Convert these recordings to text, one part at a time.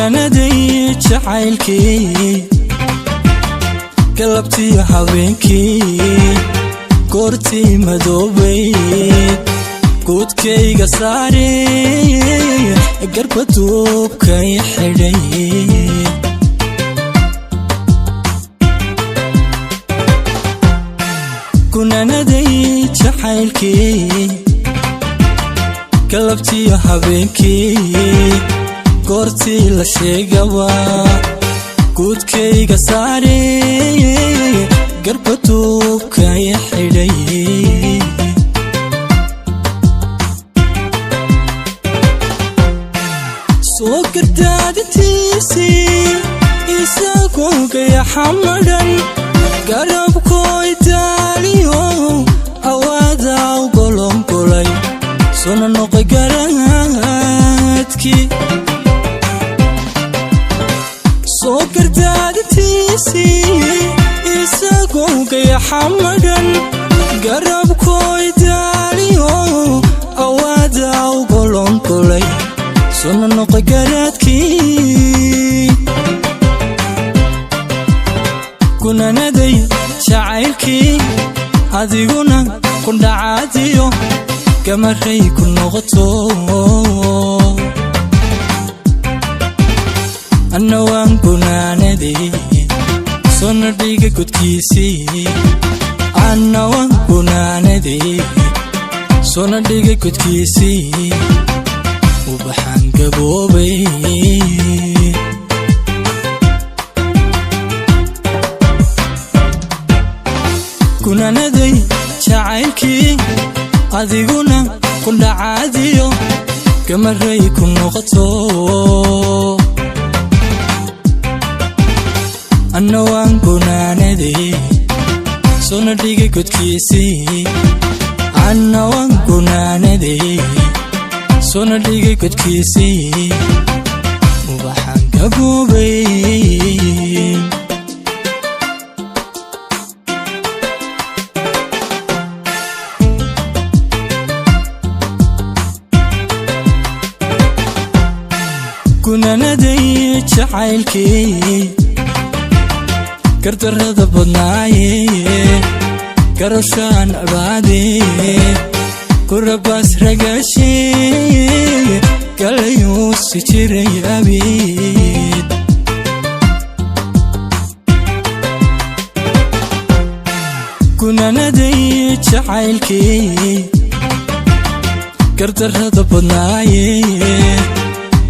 Gunaanaday jacaylkii, galabtiyo habeenkii, goortii madoobayd, guudkayga saare, garba duubkay xidhay. Gunaanaday jacaylkii, galabtiyo habeenkii, goortii la sheegaba, guudkayga saare, garba duubkay xidhay. Soo gardaadintiisii, isagoo gayaxamadhan, garabkooy daaliyo, awaadaa u golongolay, sona noqoy garaadkii. Soo gardaadintiisii, isagoo gayaxamadhan, garabkooy daaliyo, awaadaa u golongolay, sona noqoy garaadkii. Gunaanaday jacaylkii, adiguna kundhacaadiyo, gamaray ku noqoto. Anna waan gunaanaday, sona dhiga godkiisii. Anna waan gunaanaday, sona dhiga godkiisii, ubaxaan gaboobay. Gunaanaday jacaylkii, adiguna kundhacaadiyo, gamaray ku noqoto. Anna waan gunaanaday, sona dhiga godkiisii. Anna waan gunaanaday, sona dhiga godkiisii, ubaxaan gaboobay. Gunaanaday jacaylkii, gardarrada badnaaye, garashaan abaade, kurabaas ragaashee, galayuusi jiray abiid. Gunaanaday jacaylkii, gardarrada badnaaye,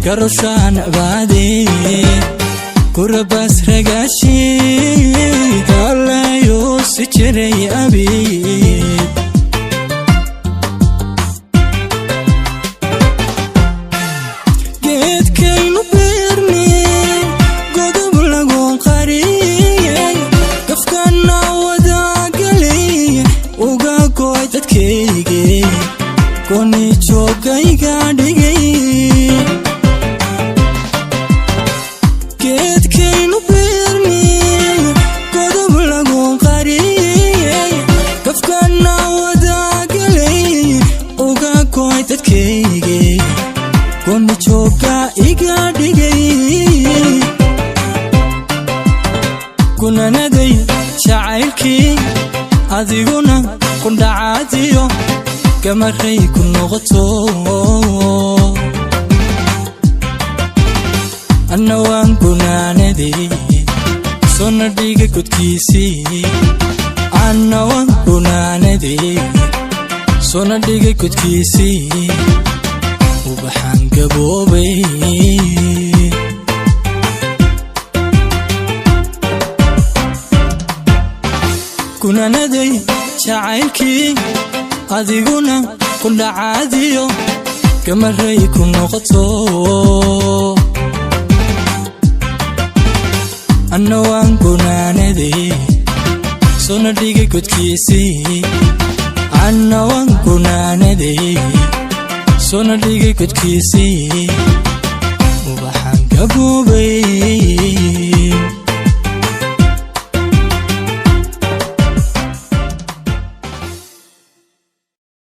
garashaan abaade, kurabaas ragaashee, galayuusi jiray abiid. Geedkaynu beerne, godob lagu qariyay, gafkana wadaagalay, uga goy dadkayge, goni joogayga dhigay. Geedkaynu beerne, godob lagu qariyay, gafkana wadaagalay, uga goy dadkayge, goni jooga iga dhigay. Gunaanaday jacaylkii, adiguna kundhacaadiyo, gamaray ku noqoto. Anna waan gunaanaday, sona dhiga godkiisii. Anna waan gunaanaday, sona dhiga godkiisii, ubaxaan gaboobay. Gunaanaday jacaylkii, adiguna kundhacaadiyo, gamaray ku noqoto. Anna waan gunaanaday, sona dhiga godkiisii. Anna waan gunaanaday, sona dhigay godkiisii, ubaxaan gaboobay.